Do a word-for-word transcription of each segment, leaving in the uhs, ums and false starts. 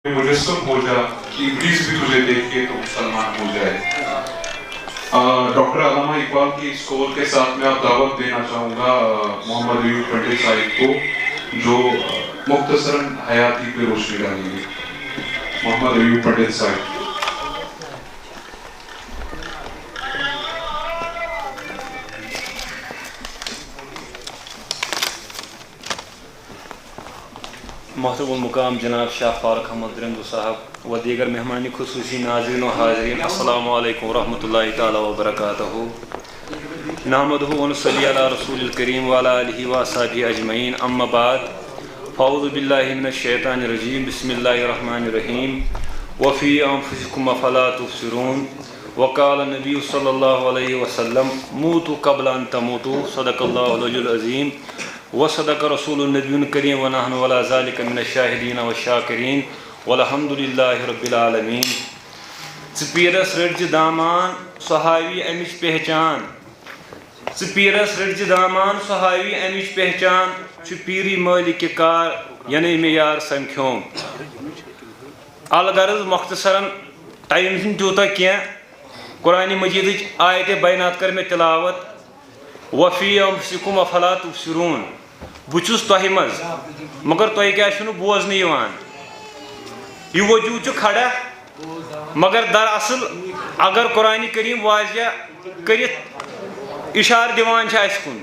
مجسم ہو جا، کہ ابلیس بھی تجھے دیکھے تو مسلمان ہو جائے۔ آ، ڈاکٹر علامہ اقبال کی اس قول کے ساتھ میں اب دعوت دینا چاہوں گا، آ، محمد ایوب پنڈت صاحب کو، جو مختصراً حیاتی پہ روشنی ڈالیں گے۔ محمد ایوب پنڈت صاحب۔ محترم المقام جناب شاہ فاروق احمد درندو صاحب و دیگر مہمان خصوصی، ناظرین و حاضرین، السلام علیکم ورحمۃ اللہ تعالی وبرکاتہ۔ نحمده ونصلي على رسول الكريم وعلى آله وأصحابه أجمعين، أما بعد، فأعوذ بالله من الشيطان الرجيم، بسم الله الرحمن الرحيم، وفي أنفسكم أفلا تبصرون، وقال النبي صلى الله عليه وسلم، موتوا قبل أن تموتوا، صدق الله العلي العظيم، وصدق رسول النبي الكريم، ونحن على ذلك من الشاهدين والشاكرين، والحمد لله رب العالمين۔ ژٕ پیٖرس رٔٹۍ زِ دامان، سُہ ہاوی امِچ پہچان۔ ژٕ پیٖرس رٔٹۍ زِ دامان، سُہ ہاوی امِچ پہچان۔ چھُ پیٖرٕے مٲلِک کار، یعنی مےٚ یار سمکھیوم۔ الغرض مختصراً، ٹایم چھُنہٕ تیوٗتاہ کینٛہہ۔ قرآن مجیدٕچ آیتِ بینات کٔر مےٚ تلاوت، وفی انفسکم افلا تبصرون، بہٕ چھُس تۄہہِ منٛز، مگر تۄہہِ کیٛازِ چھُنہٕ بوزنہٕ یِوان؟ یہِ وجوٗد چھُ کھڑا، مگر دراصل اگر قرآن کریم واضح کٔرِتھ اشارٕ دِوان چھِ اَسہِ کُن،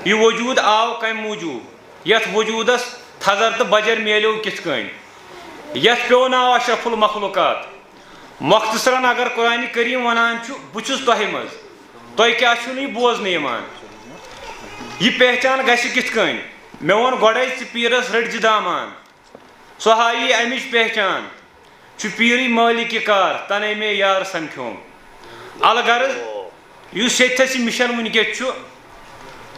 یہِ وجوٗد آو کَمہِ موٗجوٗب؟ یَتھ وجوٗدس تھزر تہٕ بجر میلیو کِتھ کٔنۍ؟ یَتھ پیوٚو ناو اشرف المخلوقات۔ مختصراً اگر قرآن کریم ونان چھُ، بہٕ چھُس تۄہہِ منٛز، تۄہہِ کیٛاہ چھُنہٕ یہِ بوزنہٕ یِوان؟ یہِ پہچان گژھِ کِتھ کٔنۍ؟ مےٚ ووٚن گۄڈَے، ژٕ پیٖرس رٔٹۍ زِ دامان، سُہ ہایی امِچ پہچان۔ چھُ پیٖرٕے مٲلِک کار، تَنے مے یار سمکھیوم۔ الغرض، یُس ییٚتھَس یہِ مِشن وٕنکیٚس چھُ،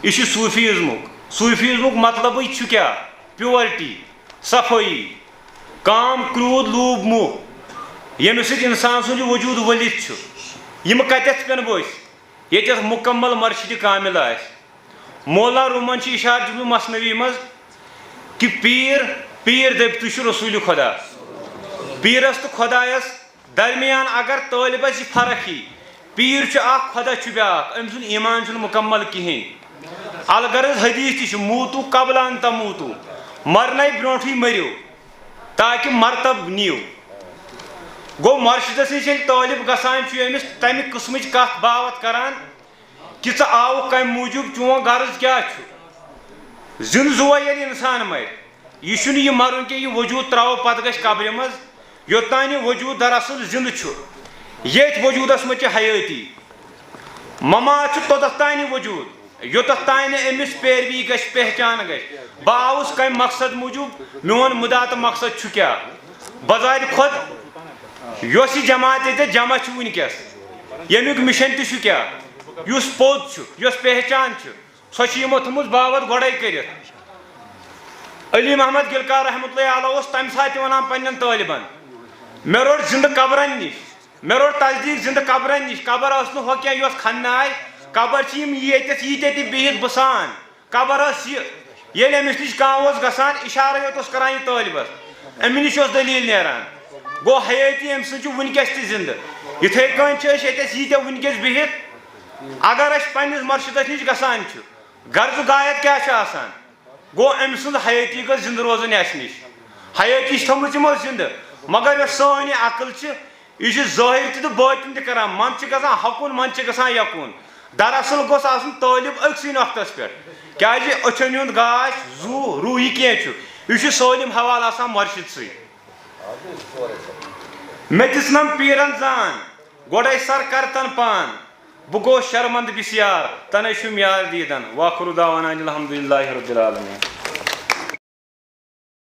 یہِ چھُ صوٗفیٖزمُک۔ صوٗفیٖزمُک مطلبٕے چھُ کیٛاہ؟ پیورٹی، صفٲیی، کام، کرٛوٗد، لوٗبھ، موہ، ییٚمہِ سۭتۍ اِنسان سُنٛد یہِ وجوٗد ؤلِتھ چھُ۔ یِم کَتٮ۪تھ پٮ۪ن ؤسۍ؟ ییٚتٮ۪تھ مُکمل مرشدِ کامل آسہِ۔ مولانا روٗمن چھُ اِشارٕ دیُتمُت مثنوی منٛز کہِ پیٖر، پیٖر دٔپِتُے چھُ رسوٗلِ خۄدا۔ پیٖرس تہٕ خۄدایس درمیان اگر طٲلبس یہِ فرق یی، پیٖر چھُ اکھ، خۄدا چھُ بیٛاکھ، أمۍ سُنٛد ایٖمان چھُنہٕ مُکمل کِہیٖنۍ۔ الغرض حدیث تہِ چھُ، موٗتوٗ قبل ان تموٗتوٗ، مرنَے برٛونٛٹھٕے مٔرِو تاکہِ مرتب نِیِو۔ گوٚو مرشدس نِش ییٚلہِ طٲلب گژھان چھُ، أمِس تمہِ قٕسمٕچ کتھ باوتھ کران کہِ ژٕ آوُکھ کمہِ موٗجوٗب، چون غرض کیٛاہ چھُ؟ زِنٛدٕ زُوے ییٚلہِ انسان مرِ، یہِ چھُنہٕ یہِ مرُن کینٛہہ، یہِ وجوٗد ترٛاوو پتہٕ گژھِ قبرِ منٛز، یوٚتام یہِ وجوٗد دراصل زِنٛدٕ چھُ۔ ییٚتھۍ وجوٗدس منٛز چھِ حیٲتی۔ ممات چھُ توٚتتھ تام یہِ وجوٗد، یوٚتتھ تام نہٕ أمِس پیروی گژھِ، پہچان گژھِ، بہٕ آوُس کمہِ مقصد موٗجوٗب، میون مُدا تہٕ مقصد چھُ کیٛاہ۔ بظاہر خۄد یۄس یہِ جماعت ییٚتہِ جمع چھِ وٕنکیٚس، ییٚمیُک مِشن تہِ چھُ کیٛاہ، یُس پوٚز چھُ، یۄس پہچان چھِ، سۄ چھِ یِمو تھٲومٕژ باوتھ گۄڈَے کٔرِتھ۔ علی محمد گلکار رحمتہ اللہ علیہ اوس تَمہِ ساتہٕ تہِ وَنان پنٛنٮ۪ن طٲلبَن، مےٚ روٚٹ زِندٕ قبرَن نِش، مےٚ روٚٹ تصدیٖق زِندٕ قبرَن نِش۔ قبر ٲس نہٕ ہۄ کینٛہہ یۄس کھننہٕ آیہِ، قبر چھِ یِم ییٚتٮ۪تھ ییٖتیٛاہ تہِ بِہِتھ بہٕ سان۔ قبر ٲس یہِ، ییٚلہِ أمِس نِش کانٛہہ اوس گژھان، اِشارَے یوت اوس کَران یہِ طٲلبَس، أمِس نِش اوس دٔلیٖل نیران۔ گوٚو حیٲتی أمۍ سٕنٛز چھِ وٕنکیٚس تہِ زِندٕ۔ یِتھَے کٔنۍ چھِ أسۍ ییٚتٮ۪س ییٖتیٛاہ وٕنکیٚس بِہِتھ، اگر أسۍ پنٛنِس مُرشِدَس نِش گژھان چھِ، غرض و غایت کیٛاہ چھِ آسان؟ گوٚو أمۍ سٕنٛز حیٲتی گٔژھ زِندٕ روزٕنۍ اَسہِ نِش۔ حیٲتی چھِ تھٲومٕژ یِمو زِندٕ، مگر یۄس سٲنۍ یہِ عقل چھِ، یہِ چھِ ظٲہِر تہِ تہٕ بٲطِن تہِ کَران، منٛزٕ چھِ گژھان ہۄکُن، منٛزٕ چھِ گژھان یَکُن۔ دراصل گوٚژھ آسُن طٲلب أکسٕے نۄقطَس پٮ۪ٹھ، کیٛازِ أچھَن ہُنٛد گاش، زُو، روٗح، یہِ کینٛہہ چھُ، یہِ چھُ سٲلِم حوالہٕ آسان مُرشِدسٕے۔ مےٚ دِژنَم پیٖرَن زان، گۄڈَے سَر کَرتَن پان، بہٕ گوس شرمند بسیار، تنَے چھُم یار دیٖدن۔ وآخر دعوانا ان الحمد للہ رب العالمین۔